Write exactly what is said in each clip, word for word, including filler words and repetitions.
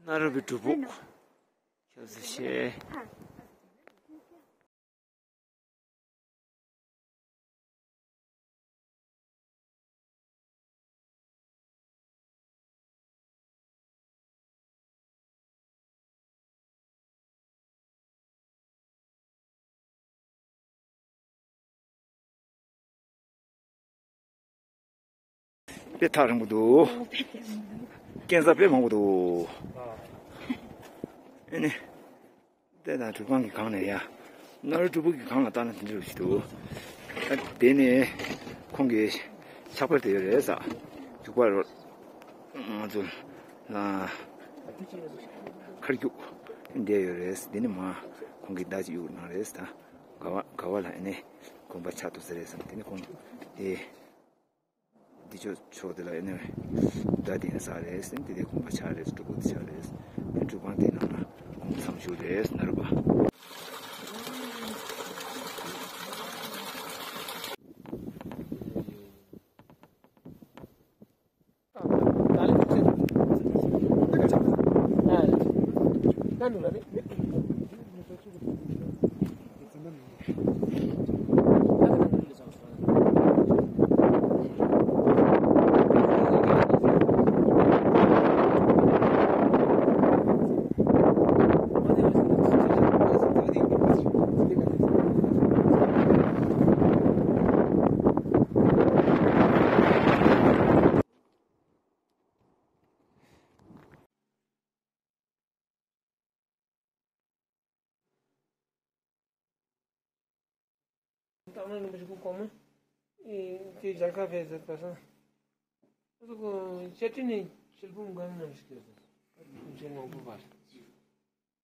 ནཱ་རོ་པའི་སྒྲུབ་ཕུག་ཞབས་སུ་ཞེས། དཔེ་ཐག་རིང་པོ་འདུག། རྐྱེན་ས་དཔེ་མང་པོ་འདུག། ཨེ་ནི། དེ་དང་སྒྲུབ་ཁང་གི་སྒང་ནས་ཡ། ནཱ་རོ་སྒྲུབ་ཕུག་གི་སྒང་ལ་བལྟས་ན་དེ་འདྲ་ཞིག་འདུག། ད་དེ་ནས་ཁོང་གི་ཕྱག་དཔེ་དེ་ཡོད་རེད་ས། བཞུགས་པ་རོ། ང་ཚོ་ལ་ཁར་རྒྱུག་བསྡད་ཡོད་རེད། དེ་ནི་མ་ཁོང་གི་མདའ་ཅིག་གཡུག་གནང་རེད་ད། ག་བ་ག་བ་ལ་ཨེ་ནས་དགོན་པ་ཆགས་འདུག་ཟེར་རེད་བསམ། དེ་ནི་ཁོང་དེ་འདི་ཕྱོགས་ཕྱོགས་དེ་ལ་ཨེ་ནས་མདའ་དེ་ཡིན་ས་རེད་ཟེར། དེ་དེ་དགོན་པ་ཆགས་རེད། སྒྲུབ་ཕུག་དེ་ཆགས་རེད། དེ་སྒྲུབ་ཁང་དེ་ནང་ལ་ཁོང་མཚམས་བཞུགས་རེད་ནཱ་རོ་པ། ཏག་ན་རིན་པོ་ཆེ་སྐུ་གོང་མ་ཨེ་དེ་མཇལ་ཁ་ཕེབས་ཟེར་པ་སང་། ཨ་ཟུག་གི་བཅའ་ཁྲིམས་ནས་ཤེལ་བུམ་སྒང་ནང་ཞིག་ཡོད་ཟེར། ཨ་ཁུ་ཆེན་མང་པོ་བར།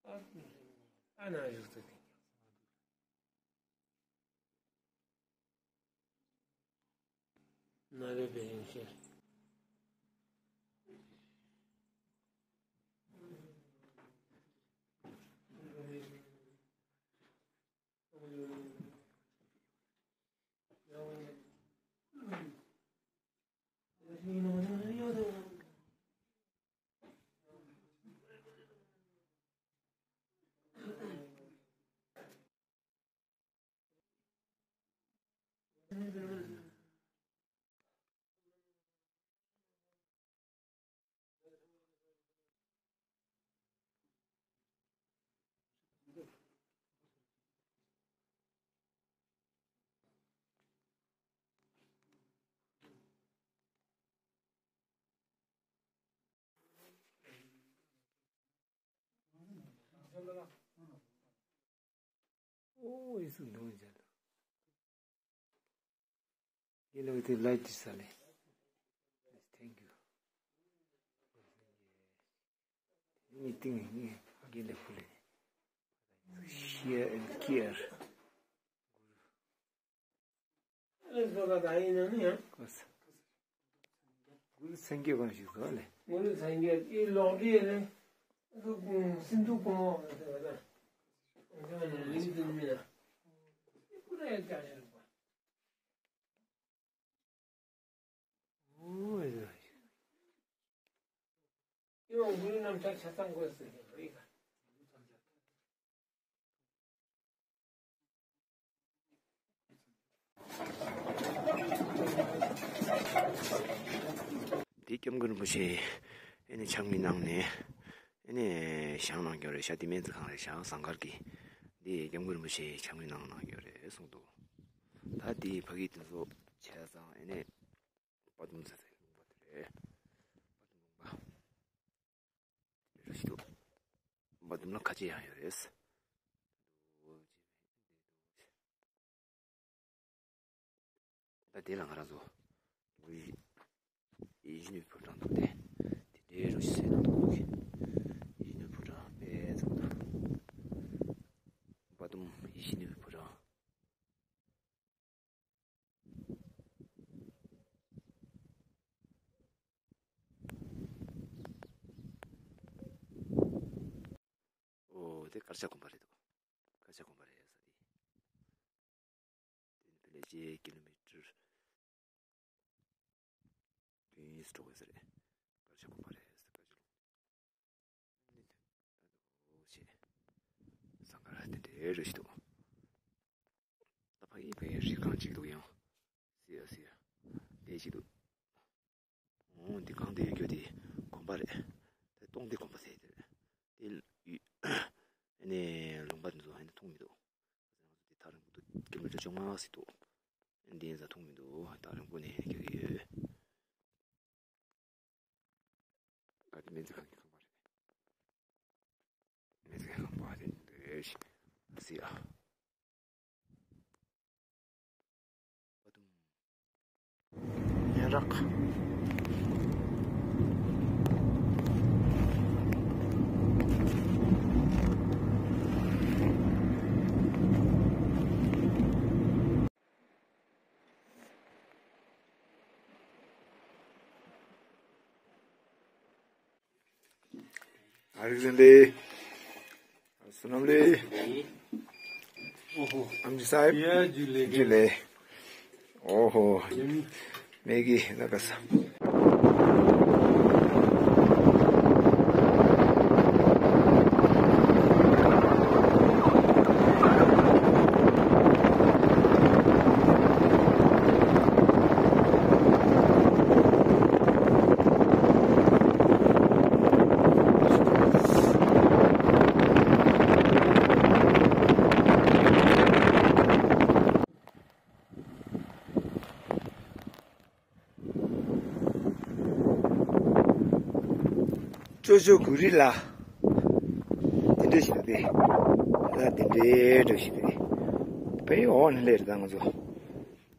ཨ་ཨ་ན་བཞུགས་ཚེ་དེ། ནཱ་རོ་པའི་རིང་བསྲེལ། ཨོ་ཨི་སུ་འདོན་བྱ་དང་། དེ་ལ་དེ་ལ་ཅི་ས་ལེ། Thank you. ནི་ཏིང་ནི་དགེ་ལེགས་ཕུལ་ལེ། Share and care. ཨེ་བཟོ་ལ་ད་ཡིན་ན་ནི་ཡང་། གུ་རུ་སངས་རྒྱས་གང་ཞིག་གོ་ལེ། གུ་རུ་སངས་རྒྱས་ཀྱི་ལོག་འདྲེན་རེད། སུ་སིན་དྷུ་གོང་འོག་ཟེར་བ་ད། འོ་ཟེར་བ་ནི་རིང་དུ་མི་ན། ཀུ་རེ་ཡ་ཀྱང་ཞིག་པ། འོ་ཡ། ཡང་གུ་རུ་རྣམ་ཐར་ཆ་ཚང་དགོས་ཟེར་གི་རེད། དེ་སྐྱབས་མགོན་རིན་པོ་ཆེ་ཨེ་ནི་ཕྱག་དངུལ་གནང་ནས་ཨེ་ནི་བཞེངས་གནང་ཡོད་རེད་ཤག་དེ་སྨན་རྩིས་ཁང་རེད་ཤག་ཟངས་དཀར་གྱི། དེ་སྐྱབས་མགོན་རིན་པོ་ཆེ་ཕྱག་དངུལ་གནང་གནང་ཡོད་རེད་གསུངས་འདུག། ད་དེ་ཕ་གི་དེ་ཚོ་བྱས་ཙང་ཨེ་ནི་དཔའ་གདུང་ཟེར་ཏེ་ལུང་པ་དེ་རེད། དཔའ་གདུང་ལུང་པ། རེ་ཞིག་འདུག། དཔའ་གདུང་ལ་ཁ་ཆེ་ཡང་ཡོད་རེད། ད་དེ་ལ་ང་རང་ཚོ་ཡིད་བཞིན་ནོར་བུའི་ཕོ་བྲང་འདུག་སྟེ། དེ་འདྲའི་རུ་ཞིག་ཟེར་ན་འདུག་གི། ཡིད་བཞིན་ནོར་བུའི་ཕོ་བྲང་དཔེ་ཙམ་དང་། དཔའ་གདུང་ཡིད་བཞིན་ནོར་བུའི་ཕོ་བྲང་། འོ་དེ་དཀར་ཆག་དགོན་པ་རེད་འདུག། དཀར་ཆག་དགོན་པ་རེད་ས་དེ། དེ་ནི་ཕལ་ཆེར་ཀི་ལོ་མི་ཊར་བདུན་ཙམ་འགྲོ་དགོས་ས་རེད། དཀར་ཆག་དགོན་པ་རེད་ས་དཀར་ཆག་ལུང་། ཟངས་དཀར་དེ་འདྲའི་རེ་ཞིག་འདུག་ད་ཕ་གི་ཕ་གི་རི་སྒང་ཅིག་འདུག་ཡང་། སི་ཡ་སི་ཡ། དེ་ཅིག་འདུག་འོ་འདི་སྒང་དེ་ཡོད་རྒྱུ་དེ་དགོན་པ་རེད། དེ་སྟོང་སྡེ་དགོན་པ་ཟེར་དེ་རེད། དེ་ཡུལ་ཨ་ནི་ལུང་པ་དེ་ཚོ་ཨ་ནི་མཐོང་མི་འདུག་དེ་ཐག་རིང་པོ་འདུག་ཀི་ལོ་མི་ཊར་བཅོ་ལྔ་ཟིག་འདུག་འདི་ཡིན་ས་མཐོང་མི་འདུག་ཐག་རིང་པོ་ནས་ཡོད། ཨ་དེ་སྨན་རྩིས་ཁང་གི་ཁང་པ་རེད། སྨན་རྩིས་ཁང་པ་དེ་འདྲ་ཞིག་ཟེར་ཡ། ཡ་རག་ཨ་རིག་འཛིན་ལེ། བསོད་ནམས་ལེ། ཨོ་ཧོ། ཨམ་ཆི་སཱ་ཧིབ། ཡ་ཇུ་ལེ། ཇུ་ལེ། ཨོ་ཧོ། མེ་གི་ན་ཀ་ས། ཅོ་ཅོ་གུ་རི་ལ། དེ་འདྲ་ཞིག་རེད། ལ་དེ་འདྲ་འདྲ་ཞིག་རེད། ཕ་གི་འོ་ན་ལེར་དང་ང་ཚོ།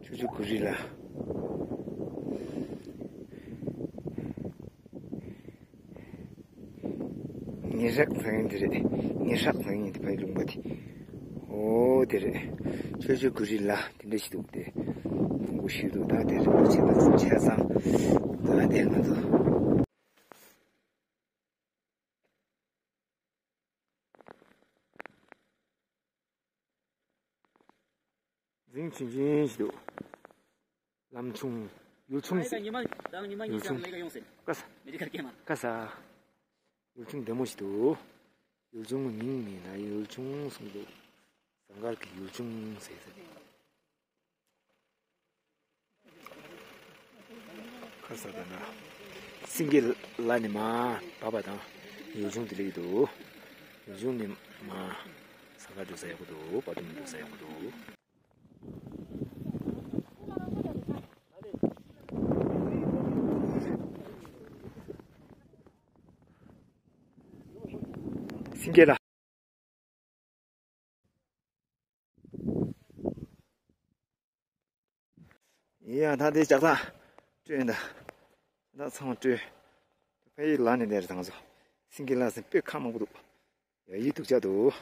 ཅོ་ཅོ་གུ་རི་ལ། ཉེ་རག་ཟེར་མཁན་དེ་རེད། ཉེ་རག་ཟེར་མཁན་དེ་ཕ་གི་ལུང་པ་དེ། འོ་དེ་རེད། ཅོ་ཅོ་གུ་རི་ལ་དེ་འདྲ་ཞིག་འདུག་སྟེ། ཁོང་གུ་ཤི་འདུག་ད་དེ་རེད་ཆེ་ད་ཆེ་ཙང་། ད་དེ་ང་ཚོ། རྫིང་ཆུང་ཆུང་ཞིག་འདུག་ལམ་ཆུང་། ཡུལ་ཆུང་ཟེར། ཡུལ་ཆུང་། ཀ་ས། ཀ་ས། ཡུལ་ཆུང་བདེ་མོ་ཞིག་འདུག་ཡུལ་ཆུང་མིང་མིན་ན་ཡུལ་ཆུང་གསུངས་འདུག་ཟངས་དཀར་གྱི་ཡུལ་ཆུང་ཟེར་ཟེར། ཁ་ས་ད་ན། སེང་གེ་ལ་ནི་མ་བབས་པ་དང་ཡུལ་ཆུང་དེ་ལེགས་འདུག་ཡུལ་ཆུང་ནི་མ་ས་ག་འགྲོ་ས་ཡག་པོ་འདུག་པ་དུམ་འགྲོ་ས་ཡག་པོ་འདུག་སེང་གེ་ལ། ཡ་ད་དེ་ལྕགས་ཐག་སྤྲོད་ཡིན་ད། ད་ཚང་མ་སྤྲོད། ཕ་གི་ལ་ནི་དེར་དང་ཚོ། སེང་གེ་ལ་ཟེར་དཔེ་ཁ་མང་པོ་འདུག་ཡ་ཡི་དུག་ཅག་འདུག་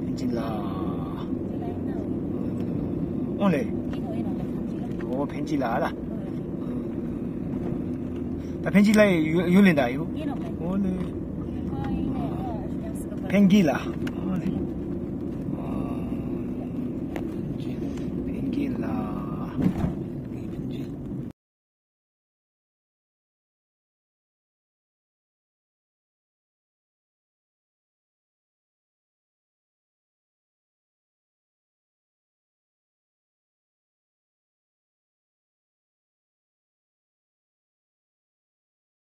ཕན་ཆད་ལ། འོ་ལེ། འོ་ཕན་ཆད་ལ་ལ། ད་ཕན་ཆད་ལ་ཡུལ་ཡུལ་ལེན་ད་ཡུལ། འོ་ལེ། ཕན་གི་ལ།